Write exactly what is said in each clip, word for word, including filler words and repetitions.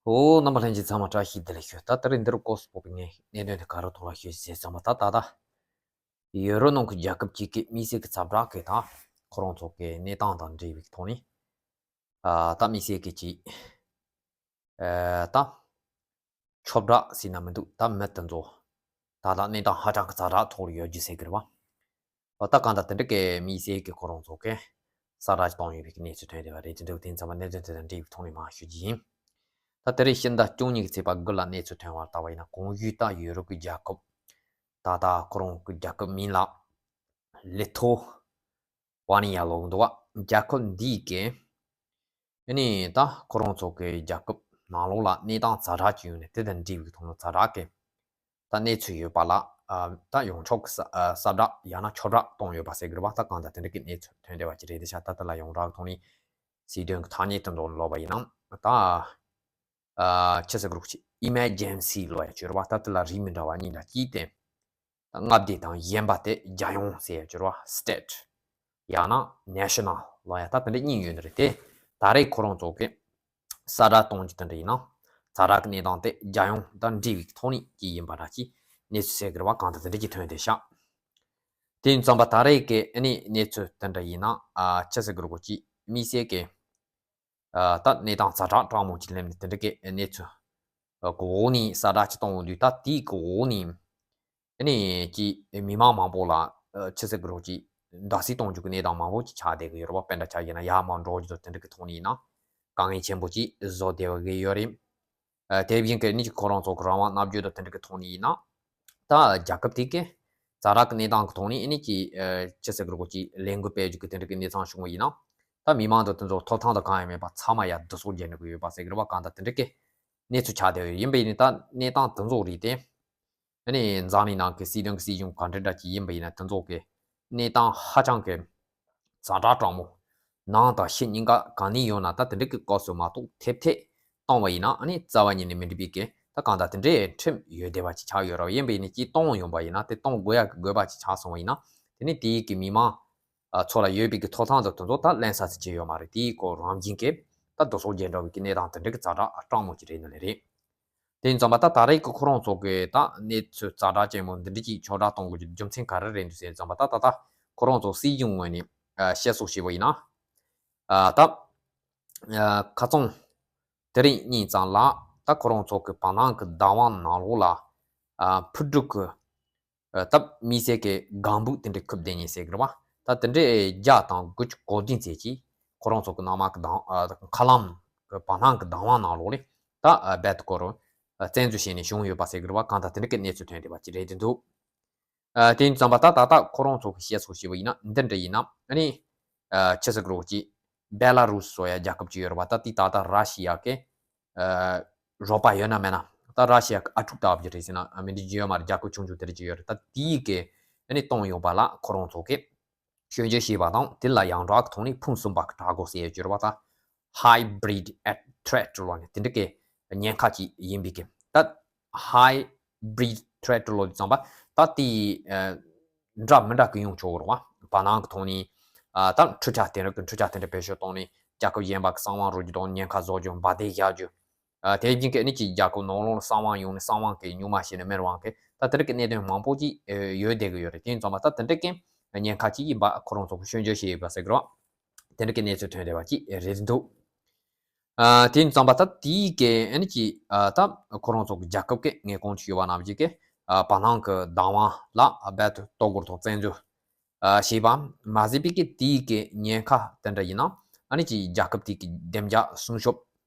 ཨོ། རྣམ་པ་ལྷན་རྒྱས་ཚང་མ་བཀྲ་ཤིས་བདེ་ལེགས་ཞུ། ད་ད་རེས་འདིར་སྐོར་སྤོ་བའི་ངས་གནད་དོན་དེ་ག་རེ་ཐོག་ལ་ཞུ་ཟེར་ཙམ་པ། ད་ད་ད་ཡུ་རོབ་ནང་གི་རྒྱལ་ཁབ་ཅིག་གི་དམིགས་བསལ་གྱི་ཛ་དྲག་གི་ད་ཁོ་རང་ཚོ་གི་གནས་སྟངས་དང་འབྲེལ་བའི་ཐོག་ནས། ཨ། ད་དམིགས་བསལ་གྱི་ཅིག་ཨ། ད་ཁྱབ་བསྒྲགས་ཟེར་ན་མི་འདུག་ད་མི་དེ་ཚོ་ད་ལྟ་གནས་སྟངས་ཧ་ཅང་གི་ཛ་དྲག་ཐོག་ལ་ཡོད་རྒྱུ་ཟེར་གི་རེད་བ། ཨོ། ད་གང་ལྟར་དེ་འདྲ་གི་དམིགས་བསལ་གྱི་ཁོ་རང་ཚོ་གི་གསལ་བསྒྲགས་བཏང་ཡོད་པའི་གནས་ཚུལ་ཐོན་བསྡད་པ་རེད། དེ་འདྲ་དེ་ཚང་མ་གནད་དོན་དེ་དང་འབྲེལ་བའི་ཐོག་ནས་མར་ཞུ་རྒྱུ་ཡིན། ད་དེ་རིང་ཕྱི་ཟླ་བཅུ་གཉིས་ཀྱི་ཚེས་པ་དགུ་ལ་གནས་ཚུལ་ཐོན་པར་ལྟ་བ་ཡིན་ན། གོང་ཞུས་ལྟར་ཡུ་རོབ་ཀྱི་རྒྱལ་ཁབ། ད་ལྟ་ཁོ་རང་གི་རྒྱལ་ཁབ་མིང་ལ་ལི་ཐོ་ཝ་ནི་ཡ་ལབ་འདུག་བ། རྒྱལ་ཁབ་འདིའི་གི་ཨ་ནི་ད་ཁོ་རང་ཚོ་གི་རྒྱལ་ཁབ་ནང་ལོགས་ལ་གནས་སྟངས་ཛ་དྲག་ཅིག་ཡོད་ནས། དེ་དང་འབྲེལ་བའི་ཐོག་ནས་ཛ་དྲག་གི་ད་གནས་ཚུལ་ཡོད་པ་ལ། ཨ། ད་ཡོངས་ཁྱབ་ཀྱི་གསལ་ཨ་གསལ་བསྒྲགས་ཡང་ན་ཁྱབ་བསྒྲགས་བཏང་ཡོད་པ་ཟེར་གི་རེད་བ། ད་གང་ལྟར་དེ་འདྲ་གི་གནས་ཚུལ་ཐོན་བསྡད་པ་ཅིག་རེད། དེ་ཤ་ད་ལྟ་ལ་ཡོངས་གྲགས་ཐོག་ནས་སྲིད་དོན་གྱི་ཐ་སྙད་དུ་འདོན་ལོག་པ་ཡིན་ན། ད་ཨ་ཆི་ཟེར་གི་རེད། ཅིག་ཨི་མར་ཇེན་སི་ལབ་ཡ་ཅིག་ཡོད་རེད་བ། ད་དེ་ལ་རིགས་མི་འདྲ་བ་གཉིས་འདྲ་ཅིག་སྟེ། མངའ་སྡེ་དང་། གཞན་པ་དེ་རྒྱལ་ཡོངས་ཟེར་ཡ་ཅིག་ཡོད་རེད་བ། སི་ཊེཊ། ཡང་ན་ནེ་ཤ་ནལ་ལབ་ཡ། ད་དེ་འདྲ་གཉིས་ཡོད་ནི་རེད་དེ། ད་རེས་ཁོ་རང་ཚོ་གི་གསལ་བསྒྲགས་གཏོང་རྒྱུ་དེ་འདྲ་ཡིན་ན། ཛ་དྲག་གི་གནས་སྟངས་དེ་རྒྱལ་ཡོངས་དང་འབྲེལ་བའི་ཐོག་ནས་ཅིག་ཡིན་པ་འདྲ་ཅིག་གནས་ཚུལ་ཟེར་གི་རེད་བ། གང་ལྟར་དེ་འདྲ་ཅིག་ཐོན་བསྡད་ཤག་དེ་ཡིན་ཙམ་པ་ད་རེས་ཀྱི་ཨ་ནི་གནས་ཚུལ་དེ་འདྲ་ཡིན་ན། ཨ་ཆི་ཟེར་གི་རེད། ཅིག་དམིགས་བསལ་གྱི་ཨ་ད་གནས་སྟངས་ཛ་དྲག་སྤྲང་མོ་ཅིག་སླེབས་ནས་དེ་འདྲ་གི་གནས་ཚུལ་གི་འོག་ནས་གསལ་བསྒྲགས་ཅིག་གཏོང་འོང་དུས། ད་དེའི་གི་འོག་ནས་ཨ་ནི་ཅིག་མི་མང་མང་པོ་ལ་ཨ་ཆི་ཟེར་གི་རེད། ཅིག་འདྲ་བརྩི་གཏོང་རྒྱུ་གི་གནས་སྟངས་མང་པོ་ཅིག་ཆགས་བསྡད་གི་ཡོད་རེད་བ། དཔེ་འདྲ་ཆ་བཞག་ན་ཡར་མར་འགྲོ་རྒྱུ་དང་དེ་འདྲ་གི་ཐོག་ནས་ཡིན་ན་དཀའ་ངལ་ཆེན་པོ་ཅིག་བཟོ་བསྡད་ཡོད་རེད། ཨ་དེ་བཞིན་གྱི་ཨ་ནི་ཅིག་ཁོ་རང་ཚོ་གི་རང་དབང་མནའ་བསྒྱུར་དང་དེ་འདྲ་གི་ཐོག་ནས་ཡིན་ན། ད་རྒྱལ་ཁབ་དེ་གི་ཛ་དྲག་གི་གནས་སྟངས་ཀྱི་ཐོག་ནས་ཨ་ནི་ཅིག་ཨ་ཆི་ཟེར་གི་རེད། ཅིག་ལས་འགུལ་སྤེལ་རྒྱུ་གི་དེ་འདྲ་གི་གནས་སྟངས་བྱུང་བ་ཡིན་ན། ད་མི་མང་དང་དེ་ཚོ་ཐོབ་ཐང་དང་གང་ཡང་མེད་པ་ཚང་མ་ཡར་སྡུག་སོག་རྒྱག་འགྲོ་གི་ཡོད་པ་ཟེར་གི་རེད་བ། གང་ལྟར་དེ་འདྲ་གི་གནས་ཚུལ་ཆགས་བསྡད་ཡོད། ཡིན་པ་ཡིན་ནའི་ད་གནས་སྟངས་དེ་ཚོ་རེད་དེ། ཨ་ནི་འཛམ་གླིང་ནང་གི་སྲིད་དོན་གྱི་སྲིད་གཞུང་ག་འདྲ་འདྲ་ཅིག་ཡིན་པ་ཡིན་ན། དེ་ཚོ་གི་གནས་སྟངས་ཧ་ཅང་གི་ཛ་དྲག་སྤྲང་མོ། ནང་དང་ཕྱི་གཉིས་ཀ་གང་ནས་ཡོང་ན་ད་དེ་འདྲ་གི་སྐབས་སུ་མ་གཏོགས་ཐེབས་ཐེབས་གཏོང་བ་ཡིན་ན། ཨ་ནི་རྩ་བ་ཉིད་ནས་མི་འགྲིག་པའི་གི་ད་གང་ལྟར་དེ་འདྲའི་ཁྲིམས་ཡོད་བསྡད་པ་ཅིག་ཆགས་ཡོད་རེད་བ། ཡིན་པ་ཡིན་ནའི་ཅིག་གཏོང་ཡོང་བ་ཡིན་ན། དེ་གཏོང་དགོས་ཡ་གི་དགོས་པ་ཅིག་ཆགས་སོང་བ་ཡིན་ན། དེ་ནི་དེའི་གི་མི་མང་ཨ་ཚོ་ལ་ཡོད་པའི་གི་ཐོབ་ཐང་དང་དེ་ཚོ་ད་ལེན་ས་ཟིན་གྱི་ཡོད་མ་རེད། དེའི་གི་རང་བཞིན་གྱིས་ད་སྡུག་སོག་རྒྱག་འགྲོ་བའི་གི་གནས་སྟངས་དེ་འདྲ་གི་ཛ་དྲག་སྤྲང་མོ་ཅིག་རེད་ནི་ལས་རེད། དེ་ཡིན་ཙམ་པ་ད་ད་རེས་ཀྱི་ཁོ་རང་ཚོ་གི་ད་གནས་ཚུལ་ཛ་དྲག་ཅན་པོ་འདི་འདྲ་ཅིག་ཁྱབ་བསྒྲགས་གཏོང་དགོས་ཀྱི་རྒྱུ་མཚན་ག་རེ་རེད་འདུག་ཟེར་ཙམ་པ། ད་ད་ད་ཁོ་རང་ཚོ་སྲིད་གཞུང་ངོས་ནས་ཨ་བཤད་སྲོལ་བྱས་པ་ཡིན་ན། ཨ་ད་ཨ་ཁ་རྩང་དེ་རིང་གཉིས་ཙམ་ལ་ད་ཁོ་རང་ཚོ་གི་བར་སྣང་གི་བདག་དབང་ནང་ལོགས་ལ་ཨ་ཕུ་དཀྲུག་གི་ཨ་ད་དམིགས་བསལ་གྱི་ལྒང་བུ་དེ་འདྲ་ཁུར་བསྡད་མཁན་ཟེར་གི་རེད་བ། ད་དེ་འདྲ་བརྒྱ་དང་དགུ་བཅུ་གོ་བདུན་ཙམ་ཅིག་ཁོ་རང་ཚོ་གི་ནང་མ་གི་བདག་ཨ་མཁའ་ལམ་གི་བར་སྣང་གི་བདག་དབང་ནང་ལོགས་ལ་ད་ཨ་རྦད་དེ་ཁོ་རང་ཨ་བཙན་འཛུལ་བྱས་ནས་བྱུང་ཡོད་པ་ཟེར་གི་རེད་བ། གང་ལྟར་དེ་འདྲ་གི་གནས་ཚུལ་ཐོན་བསྡད་པ་ཅིག་རེད་འདུག་ཨ་དེ་ཡིན་ཙམ་པ་ད་ད་ལྟ་ཁོ་རང་ཚོ་གི་བཤད་སྲོལ་བྱས་པ་ཡིན་ན། འདི་འདྲ་ཡིན་ན་ཨ་ནི་ཨ་ཆི་ཟེར་གི་རེད། ཅིག་བེ་ལ་རུ་སི་ཟེར་ཡ་རྒྱལ་ཁབ་ཅིག་ཡོད་རེད་བ། ད་དེ་ད་ལྟ་ར་ཤི་ཡ་གི་ཨ་རོགས་པ་ཡོད་ན་མེད་ན། ད་ར་ཤི་ཡ་གི་ཨ་ཕྲུག་ལྟ་བུ་ཅིག་རེད་ཟེར་ན་ཨ་མི་འགྲིག་རྒྱུ་ཡོད་མ་རེད། རྒྱལ་ཁབ་ཆུང་ཆུང་དེ་འདྲ་ཅིག་ཡོད་རེད། ད་དེའི་གི་ཨ་ནི་གཏོང་ཡོང་པ་ལ་ཁོ་རང་ཚོ་གི་སྐྱོན་བརྗོད་བྱས་པ་དང་། དེ་ལ་ཡོངས་གྲགས་ཀྱི་ཐོག་ནས་ཕུང་གསུམ་པ་གི་དྲག་རྒོལ་ཟེར་ཡ་ཅིག་ཡོད་རེད་བ། ད་hybrid threat ལབ་ནས་དེ་འདྲ་གི་ཉེན་ཁ་ཅིག་ཡིན་པའི་གི། ད་hybrid threat ལབ་དུས་ཙམ་པ་ད་དེ་ཨ་འདྲ་མི་འདྲ་གི་ཡོང་ཆོག་གི་རེད་བ། བར་སྣང་གི་ཐོག་ནས་ཨ་ད་འཕྲུལ་ཆ་དེ་འདྲ་གི་འཕྲུལ་ཆ་དེ་འདྲ་བེད་སྤྱོད་བཏང་ནས་རྒྱལ་ཁབ་གཞན་པ་གི་གསང་བ་རུལ་རྒྱུ་དང་། ཉེན་ཁ་བཟོ་རྒྱུ། འབར་མདེལ་བཞག་རྒྱུ། ཨ་དེ་བཞིན་གྱི་ཨ་ནི་ཅིག་རྒྱལ་ཁབ་ནང་ལོགས་ལ་གསང་བ་ཡོང་ནས་གསང་བ་གི་སྨྱུག་མ་བྱས་ནས་མེར་བསྲེགས་གི། ད་དེ་རིགས་ཀྱི་གནད་དོན་མང་པོ་ཅིག་ཡོད་བསྡད་ཀྱི་ཡོད་རེད། དེ་ཡིན་ཙམ་པ་ད་དེ་འདྲ་གི་ཉེན་ཁ་ཅིག་ཡིན་པ་ཁོ་རང་ཚོ་གི་སྐྱོན་བརྗོད་བྱས་ཡོད་པ་ཟེར་གི་རེད། དེ་འདྲ་གི་གནས་ཚུལ་ཐོན་བསྡད་པ་ཅིག་རེད་འདུག་ཨ་དེ་ཡིན་ཙམ་པ་ད་དེའི་གི་ཨ་ནི་ཅིག་ཨ་ད་ཁོ་རང་ཚོ་གི་རྒྱལ་ཁབ་ཀྱི་ངས་གོང་དུ་ཞུས་པ་ནང་བཞིན་གྱི་ཨ་བར་སྣང་གི་བདག་དབང་ལ་རྦད་དེ་གཏོར་རྒོལ་དང་བཙན་འཛུལ་ཨ་བྱས་པ་མ་ཟད་པའི་གི་དེའི་གི་ཉེན་ཁ་དེ་འདྲ་ཡིན་ན། ཨ་ནི་ཅིག་རྒྱལ་ཁབ་དེ་གི་བདེ་འཇགས་སྲུང་སྐྱོབ།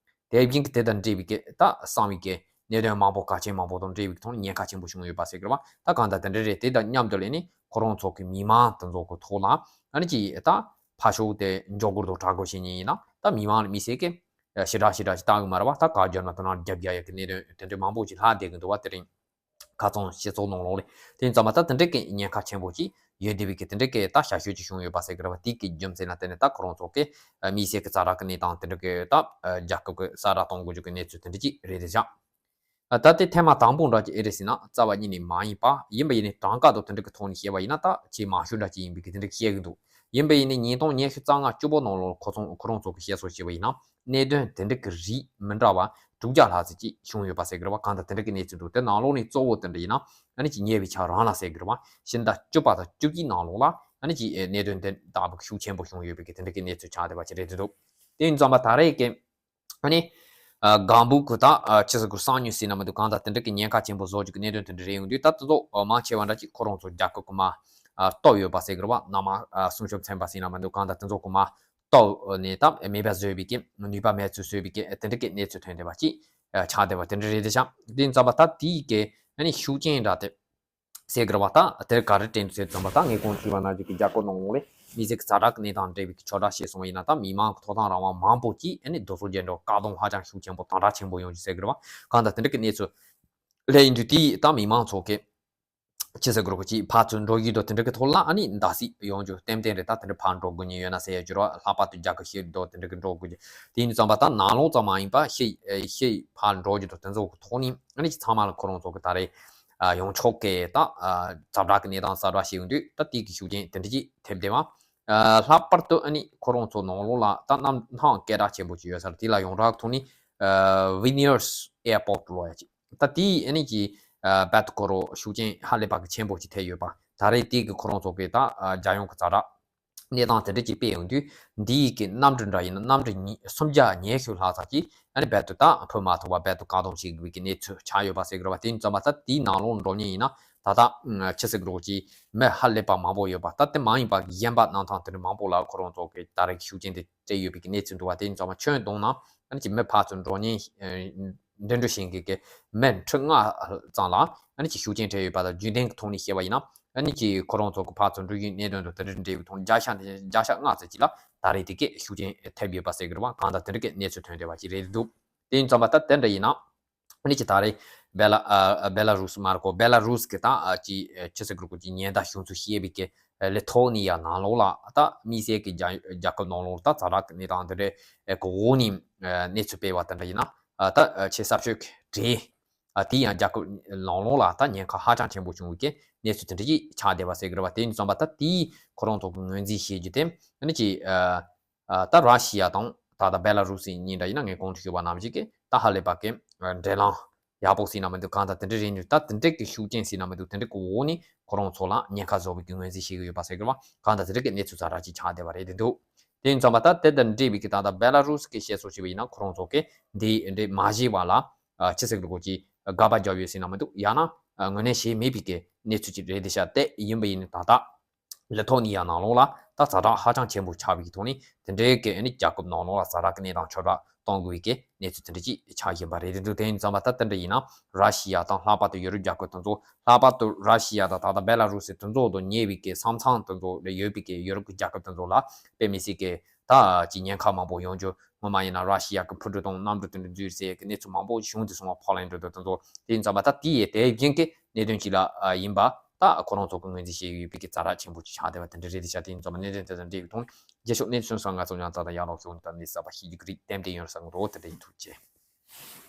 དེ་བཞིན་གྱི་དེ་དང་འབྲེལ་བའི་གི་ད་གསང་བའི་གི་གནད་དོན་མང་པོ་གལ་ཆེན་མང་པོ་དང་འབྲེལ་བའི་ཐོག་ནས་ཉེན་ཁ་ཆེན་པོ་བྱུང་ཡོད་པ་ཟེར་གི་རེད་བ། ད་གང་ལྟར་དེ་འདྲ་རེད། དེ་དང་མཉམ་དུ་ལས་ནི་ཁོ་རང་ཚོ་གི་མི་མང་དེ་ཚོ་གི་ཐོག་ལ་ཨ་ནི་ཅིག་ད་ཕར་ཕྱོགས་དེ་མགྱོགས་རྒོལ་དང་དྲག་རྒོལ་བྱེད་མཁན་ཡིན་ན། ད་མི་མང་ལ་དམིགས་བསལ་གི་ཞེ་དྲག་ཞེ་དྲག་ཅིག་བལྟ་གི་མ་རེད་བ། ད་ག་རྒྱབ་ན་དེ་ན་རྒྱབ་རྒྱག་ཡ་གི་གནད་དོན་དེ་འདྲ་མང་པོ་ཅིག་ལྷག་བསྡད་གི་འདུག་བ། དེ་རིང་ཁ་རྩང་སྤྱི་ཚོགས་ནང་ལོགས་ལ། དེ་ཡིན་ཙམ་པ་ད་དེ་འདྲ་གི་ཉེན་ཁ་ཆེན་པོ་ཅིག་ཡོད་བསྡད་པའི་གི་དེ་འདྲ་གི་ད་ཞབས་ཞུ་ཅིག་བྱུང་ཡོད་པ་ཟེར་གི་རེད་བ། དེ་གི་རྒྱུ་མཚན་ལ་བརྟེན་ནས་ད་ཁོ་རང་ཚོ་གི་དམིགས་བསལ་གི་ཛ་དྲག་གི་གནས་སྟངས་དེ་འདྲ་གི་ད་རྒྱལ་ཁབ་གི་གསལ་བསྒྲགས་གཏོང་དགོས་རྒྱུ་གི་གནས་ཚུལ་དེ་འདྲ་ཅིག་རེད་དེ་བཞག་ད་དེ་ཐེངས་མ་དང་པོ་འདྲ་ཅིག་ཨེ་རེད་ཟེར་ན་རྩ་བ་ཉིད་ནས་མ་ཡིན་པ། ཡིན་པ་ཡིན་ནའི་གྲངས་ཀ་དང་དེ་འདྲ་གི་ཐོག་ནས་བཤད་པ་ཡིན་ན་ད་ཆེས་མང་ཤོས་འདྲ་ཅིག་ཡིན་པའི་གི་དེ་འདྲ་གི་བཤད་གི་འདུག་ཡིན་པ་ཡིན་ནའི་ཉིས་སྟོང་ཉི་ཤུ་རྩ་ལྔ་བཅུ་པ་ནང་ལོགས་ཁོ་ཚོ་ཁོ་རང་ཚོ་གི་བཤད་སྲོལ་བྱས་པ་ཡིན་ན། གནད་དོན་དེ་འདྲ་གི་རིགས་མི་འདྲ་བ་དྲུག་བརྒྱ་ལྷག་ཙམ་ཅིག་བྱུང་ཡོད་པ་ཟེར་གི་རེད་བ། གང་ལྟར་དེ་འདྲ་གི་གནས་ཚུལ་འདུག་དེ་ནང་ལོགས་ནས་གཙོ་བོ་དེ་འདྲ་ཡིན་ན་ཨ་ནི་ཅིག་ཉེ་བའི་ཆར་རང་ལ་ཟེར་གི་རེད་བ། ཕྱི་ཟླ་བཅུ་པ་དང་བཅུ་གཅིག་ནང་ལོགས་ལ་ཨ་ནི་ཅིག་གནད་དོན་དེ་ལྟ་བུ་ཤུགས་ཆེན་པོ་བྱུང་ཡོད་པའི་གི་དེ་འདྲ་གི་གནས་ཚུལ་ཆགས་བསྡད་པ་ཅིག་རེད་འདུག་དེ་ཡིན་ཙང་མ་ད་རེས་ཀྱི་ཨ་ནི། ཨ་སྒང་འབུ་གུ་དང་ཨ་ཕྱི་ས་གུ་གསང་ཉུལ་ཟེར་ན་མི་འདུག་གང་ལྟར་དེ་འདྲ་གི་ཉེན་ཁ་ཆེན་པོ་བཟོ་རྒྱུ་གི་གནད་དོན་དེ་འདྲ་རེད་ཡོང་དུས། ད་དེ་ཚོ་མང་ཆེ་བ་འདྲ་ཅིག་ཁོ་རང་ཚོ་རྒྱལ་ཁབ་གི་མ་ཨ་གཏོར་ཡོད་པ་ཟེར་གི་རེད་བ། ནང་མ་ཨ་སྲུང་སྐྱོབ་ཚན་པ་ཟེར་ན་མི་འདུག་གང་ལྟར་དེ་ཚོ་གི་མ་གཏོར་ནས་ད་མེད་པ་བཟོས་པའི་གི་ནུས་པ་མེད་ཚུལ་བཟོས་པའི་གི་དེ་འདྲ་གི་གནས་ཚུལ་ཐོན་བསྡད་པ་ཅིག་ཨ་ཆགས་བསྡད་པ་དེ་འདྲ་རེད་དེ་ཤག་དེ་ཡིན་ཙང་མ་ད་དེའི་གི་ཨ་ནི་ཤུགས་རྐྱེན་འདྲ་དེ། ཟེར་གི་རེད་བ། ད་དེར་ག་རེ་དྲན་འདུག་ཟེར་ཙམ་པ། ད་ངས་གོང་དུ་ཞུས་པ་ནང་བཞིན་གྱི་རྒྱལ་ཁབ་ནང་ལོགས་ལ་མི་སེར་གྱི་ཛ་དྲག་གི་གནས་སྟངས་འབྲེལ་བའི་གི་ཕྱོགས་བསྒྲགས་བྱས་སོང་བ་ཡིན་ན། ད་མི་མང་གི་ཐོབ་ཐང་རང་དབང་མང་པོ་ཅིག་ཨ་ནི་རྡོག་རོལ་རྒྱག་འགྲོ་བཀག་སྡོམ་ཧ་ཅང་ཤུགས་ཆེན་པོ་དམ་དྲག་ཆེན་པོ་ཡོང་རྒྱུ་ཟེར་གི་རེད་བ། གང་ལྟར་དེ་འདྲ་གི་གནས་ཚུལ་ལས་ཡིན་དུས། དེ་ད་མི་མང་ཚོ་གི་ཅི་ཟེར་དགོས་རེད། ཅིག་ཕར་ཚུར་འགྲོ་ཡུལ་དང་དེ་འདྲ་གི་ཐོག་ལ་ཨ་ནི་འདང་སྲིད་ཡོང་རྒྱུ་ཏན་ཏན་རེད། ད་དེ་འདྲ་ཕར་འགྲོ་དགོས་ཉེན་ཡོད་ན་ཟེར་ཡ་རྒྱུ་རེད་བ། ལྷག་པར་དུ་རྒྱལ་ཁབ་ཤིག་དང་དེ་འདྲ་གི་འགྲོ་དགོས་རྒྱུ་དེ་ཡིན་ཙང་པ། ད་ནང་ལོགས་ཙམ་མ་ཡིན་པ་ཤི་ཤི་ཕར་འགྲོ་རྒྱུ་དང་དེ་ཚོ་གི་ཐོག་ནས་ཨ་ནི་ཅིག་ཚང་མ་ལ་ཁོ་རང་ཚོ་གི་ད་རེས་ཨ་ཡོང་ཆོག་གི་ད་ཨ་ཛ་དྲག་གི་གནས་སྟངས་གསར་པ་ཞིག་ཡོང་དུས། ད་དེ་གི་ཤུགས་རྐྱེན་དེ་འདྲ་ཅིག་ཐེབས་བསྡད་པ། ཨ་ལྷག་པར་དུ་ཨ་ནི་ཁོ་རང་ཚོ་ནང་ལོགས་ལ་ད་གནམ་ཐང་སྐད་གྲགས་ཆེན་པོ་ཅིག་ཡོད་ས་རེད། དེ་ལ་ཡོངས་གྲགས་ཐོག་ནས་ཨ་Vilnius Airport་ལབ་ཡ་ཅིག་ད་དེ་ཨ་ནི་ཅིག་ཨ་རྦད་དེ་ཁོ་རང་ཤུགས་རྐྱེན་ཧ་ལས་པ་གི་ཆེན་པོ་ཅིག་ཐེབས་ཡོད་པ། ད་རེས་དེ་གི་ཁོ་རང་ཚོ་གི་ད་ཨ་རྒྱལ་ཡོངས་གི་ཛ་དྲག་གནས་སྟངས་དེ་འདྲ་ཅིག་སྤེལ་ཡོང་དུས། འདི་ཡི་གི་གནམ་གྲུ་འདྲ་ཡིན་ན་གནམ་གྲུ་ཉི་སུམ་བརྒྱ་ཉི་ཤུ་ལྷག་ཙམ་ཅིག་ཨ་ནི་རྦད་དེ་ད་འཕུར་མ་ཐུབ་པ། རྦད་དེ་བཀག་སྡོམ་བྱེད་དགོས་ཀྱི་གནས་ཚུལ་ཆགས་ཡོད་པ་ཟེར་གི་རེད་བ། དེ་ཡིན་ཙང་མ་ད་དེའི་ནང་ལོགས་འགྲོ་མཁན་ཡིན་ན་ད་ལྟ་ཨ་ཅི་ཟེར་དགོས་རེད། ཅིག་མི་ཧ་ལས་པ་མང་པོ་ཡོད་པ། ད་དེ་མ་ཡིན་པ་གཞན་པ་གནམ་ཐང་དེ་འདྲ་མང་པོ་ལ་ཁོ་རང་ཚོ་གི་ད་རེས་ཤུགས་རྐྱེན་དེ་སྤྲད་ཡོད་པའི་གི་གནས་ཚུལ་འདུག་བ། དེ་ཡིན་ཙང་མ་ཁྱོན་བསྡོམས་ན་ཨ་ནི་ཅིག་མི་ཕར་ཚུར་འགྲོ་མཁན་ཨ་འགྲིམ་འགྲུལ་བྱེད་མཁན་གྱི་མི་ཁྲི་ལྔ་ཙམ་ལ་ཨ་ནི་ཅིག་ཤུགས་རྐྱེན་ཐེབས་ཡོད་པ་དང་། རྒྱུན་ལྡན་གྱི་ཐོག་ནས་བཤད་པ་ཡིན་ན་ཨ་ནི་ཅིག་ཁོ་རང་ཚོ་གི་ཕར་ཚུར་འགྲོ་ཡུལ་གནད་དོན་དང་དེ་འདྲ་འབྲེལ་བའི་ཐོག་ནས་བརྒྱ་ཆ་བརྒྱ་ཆ་ལྔ་ཙམ་ཅིག་ལ་ད་རེས་དེ་གས་ཤུགས་རྐྱེན་ཐེབས་ཡོད་པ་ཟེར་གི་རེད་བ། གང་ལྟར་དེ་འདྲ་གི་གནས་ཚུལ་ཐོན་བསྡད་པ་ཅིག་རེད་འདུག་དེ་ཡིན་ཙང་མ་ད་དེ་འདྲ་ཡིན་ན་ཨ་ནི་ཅིག་ད་རེས་བེ་ལ་ཨ་བེ་ལ་རུས་མ་རེད་ཁོ། བེ་ལ་རུས་གི་ད་ཨ་ཅིག་ཨ་ཅི་ཟེར་དགོས་རེད། ཅིག་ཉེན་བརྡ་ཞུ་ཚུལ་བཤད་པའི་གི་ལི་ཐོ་ནི་ཡ་ནང་ལོགས་ལ་ད་དམིགས་བསལ་གྱི་རྒྱ་རྒྱལ་ཁབ་ནང་ལོགས་ལ་ད་ཛ་དྲག་གི་གནས་སྟངས་དེ་འདྲའི་གི་འོག་ནས་ཨ་གནས་ཚུལ་སྤེལ་བ་དེ་འདྲ་ཡིན་ན། ཨ་ད་ཨ་ཆེས་གསར་ཤོས་ཀྱི་གྲས་ཨ་དེ་ཡང་རྒྱལ་ཁབ་ནང་ལོགས་ལ་ད་ཉེན་ཁ་ཧ་ཅང་ཆེན་པོ་བྱུང་བའི་གི་གནས་ཚུལ་དེ་འདྲ་ཅིག་ཆགས་བསྡད་པ་ཟེར་གི་རེད་བ། དེ་ཡིན་ཙང་མ་ད་དེའི་ཁོ་རང་ཚོ་གི་ངོས་འཛིན་བྱེད་རྒྱུ་དེ་ཨ་ནི་ཅིག་ཨ་ཨ་ད་ར་ཤི་ཡ་དང་ད་ལྟ་བེ་ལ་རུ་སི་གཉིས་འདྲ་ཡིན་ན། ངས་གོང་དུ་ཞུས་པ་ནང་བཞིན་གི་ད་ཧ་ལས་པ་གི་ཨ་འབྲེལ་ལམ་ཡག་པོ་ཟེར་ན་མི་འདུག་གང་ལྟར་དེ་འདྲ་རེད་འདུག་ད་དེ་འདྲ་གི་ཤུགས་རྐྱེན་ཟེར་ན་མི་འདུག་དེ་འདྲ་གི་འོག་ནས་ཁོ་རང་ཚོ་ལ་ཉེན་ཁ་བཟོ་བའི་གི་ངོས་འཛིན་བྱེད་ཀྱི་ཡོད་པ་ཟེར་གི་རེད་བ། གང་ལྟར་དེ་འདྲ་གི་གནས་ཚུལ་ཛ་དྲག་ཅིག་ཆགས་བསྡད་པ་རེད་འདུག་དེ་ཡིན་ཙང་མ་ད་དེ་དང་འབྲེལ་བའི་གི་ད་ལྟ་བེ་ལ་རུ་སི་གི་བཤད་སྲོལ་བྱས་པ་ཡིན་ན། ཁོ་རང་ཚོ་གི་འདི་འདྲ་མ་བྱས་པ་ལ་ཨ་ཅི་ཟེར་དགོས་རེད། ཅིག་དགག་པ་རྒྱབ་ཡོད་ཟེར་ན་མི་འདུག་ཡང་ན་ཨ་ངོས་ལེན་བྱས་མེད་པའི་གི་གནས་ཚུལ་ཅིག་རེད་དེ་ཤག་དེ་ཡིན་པ་ཡིན་ན་ད་ལྟ་ལི་ཐོ་ནི་ཡ་ནང་ལོགས་ལ་ད་ཛ་དྲག་ཧ་ཅང་ཆེན་པོ་ཆགས་པའི་གི་ཐོག་ནས། དེ་འདྲའི་གི་ཨ་ནི་རྒྱལ་ཁབ་ནང་ལོགས་ལ་ཛ་དྲག་གི་གནས་སྟངས་ཁྱབ་བསྒྲགས་གཏོང་དགོས་པའི་གི་གནས་ཚུལ་དེ་འདྲ་ཅིག་ཆགས་བཞིན་པ་རེད་འདུག་དེ་ཡིན་ཙང་མ་ད་དེ་འདྲ་ཡིན་ན་ར་ཤི་ཡ་དང་ལྷག་པར་དུ་ཡུ་རོབ་རྒྱལ་ཁབ་དེ་ཚོ། ལྷག་པར་དུ་ར་ཤི་ཡ་དང་ད་ལྟ་བེ་ལ་རུ་སི་དེ་ཚོ་དང་ཉེ་བའི་གི་ས་མཚམས་དེ་ཚོ་ལ་ཡོད་པའི་གི་ཡུ་རོབ་ཀྱི་རྒྱལ་ཁབ་དེ་ཚོ་ལ་དཔེ་མི་སྲིད་གི་ད་ཅིག་ཉེན་ཁ་མང་པོ་ཡོང་རྒྱུ། སྔོན་མ་ཡིན་ན་ར་ཤི་ཡ་གི་འཕུར་གྲུ་དང་གནམ་གྲུ་དེ་འདྲ་འཛུལ་ཟེར་གི་གནས་ཚུལ་མང་པོ་བྱུང་དེ་སོང་བ། ཕོ་ལན་ཌི་དང་དེ་ཚོ། དེ་ཡིན་ཙང་མ་ད་དེ་ཡི་དེ་བཞིན་གི་གནད་དོན་ཅིག་ལ་ཨ་ཡིན་པ། ད་ཁོ་རང་ཚོ་གི་ངོས་འཛིན་བྱས་ཡོད་པའི་གི་ཛ་དྲག་ཆེན་པོ་ཅིག་ཆགས་བསྡད་པ་དེ་འདྲ་རེད་དེ་ཤག་དེ་ཡིན་ཙང་མ་གནད་དོན་དེ་དང་འབྲེལ་བའི་ཐོག་ནས་རྗེས་ཕྱོགས་གནས་ཚུལ་སོགས་ང་ཚོ་ཡང་ད་ལྟ་ཡར་ལོག་ཤོག་དང་ནི་གསར་པ་ཤེས་རྒྱུ་གི་རིགས་ཏན་ཏན་ཡོང་བསམ་གི་འདུག་དེ་འདྲ་ཡིན། ཐུགས་རྗེ་ཆེ།